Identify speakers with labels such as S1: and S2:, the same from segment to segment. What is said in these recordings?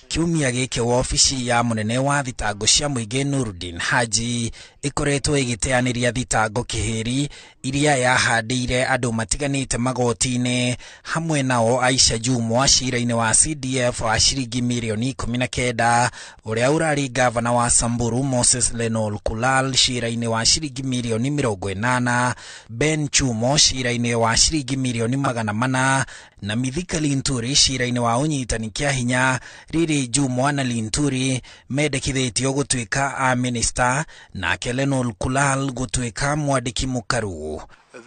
S1: Kiumia gĩkĩ wabici ya mũnene wa thitango cia mũingĩ Nurdin Haji ĩkoretwo ĩgĩteanĩria thitango kĩhĩri iria yahandĩire andũ matiganĩte magoti-inĩ, hamwe nao Aisha Jumwa cira-inĩ wa CDF wa ciringi mirioni 19, ũrĩa ũrarĩ gavana wa Samburu Moses Lenol Kulal cira-inĩ wa ciringi mirioni 80, Ben Chumo cira-inĩ wa ciringi mirioni 400 na Mithika Linturi cira-inĩ wa ũnyitani kĩa hinya. Riri Jumwa na Linturi mendekithĩtio gũtuĩka a minista, nake Lenol Kulal gũtuĩka mwandĩki mũkaru.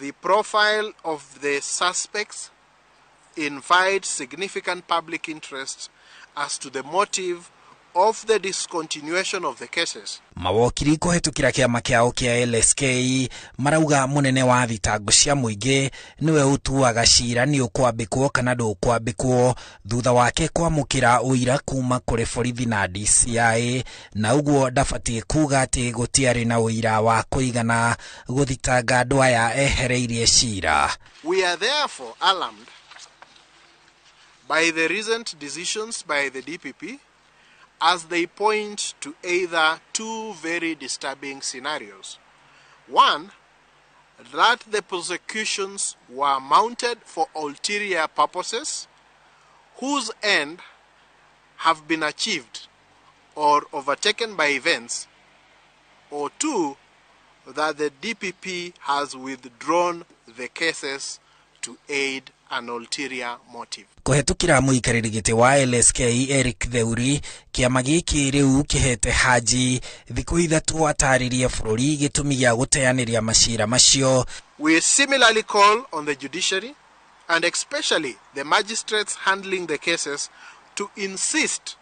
S2: The profile of the suspects invites significant public interest as to the motive of the discontinuation of the cases.
S1: Mawokiri kũhetũkĩra kĩama kĩao kĩa LSK marauga mũnene wa thitango cia mũingĩ nĩwe ũtuaga cira nĩ ũkwambĩkwo kana ndũkwambĩkwo thutha wake kwamũkĩra ũira kuma kũrĩ borithi na DCI, na ũguo ndabatiĩ kuga atĩ gũtiarĩ na ũira wa kũigana gũthitanga andũ aya ehereirie cira.
S2: We are therefore alarmed by the recent decisions by the DPP as they point to either two very disturbing scenarios. One, that the prosecutions were mounted for ulterior purposes whose end have been achieved or overtaken by events, or two, that the DPP has withdrawn the cases to aid an ulterior motive.
S1: Kũhetũkĩra mũikarĩri gĩtĩ wa LSK Eric Theuri, kĩama gĩkĩ rĩu kĩhete Haji thikũ 3 atarĩrie bũrũri gĩtũmi gĩa gũteanĩria macira macio.
S2: We similarly call on the judiciary and especially the magistrates handling the cases to insist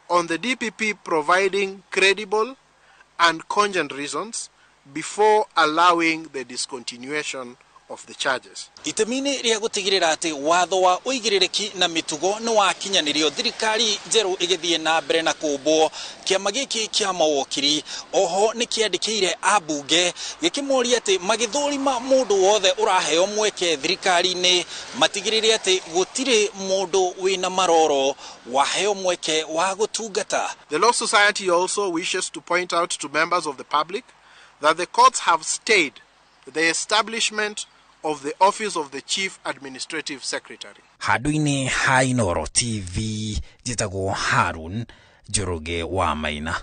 S2: on the DPP providing credible and cogent reasons before allowing the discontinuation of the charges.
S1: Itemi-inĩ rĩa gũtigĩrĩra atĩ watho wa ũigĩrĩrĩki na mĩtugo nĩ wakinyanĩrio, thirikari njerũ ĩgĩthiĩ na mbere na kũmbwo. Kĩama gĩkĩ kĩa mawokiri oho nĩ kĩandĩkĩire ambunge gĩkĩmoria atĩ magĩthũrima mũndũ wothe ũraheo mweke thirikari-inĩ matigĩrĩre atĩ gũtirĩ mũndũ wĩna maroro waheo mweke wa gũtungata.
S2: The Law Society also wishes to point out to members of the public that the courts have stayed the establishment of the Office of the Chief Administrative Secretary.
S1: Handũ-inĩ ha Inooro TV, njĩtagwo Harun Njoroge wa Maina.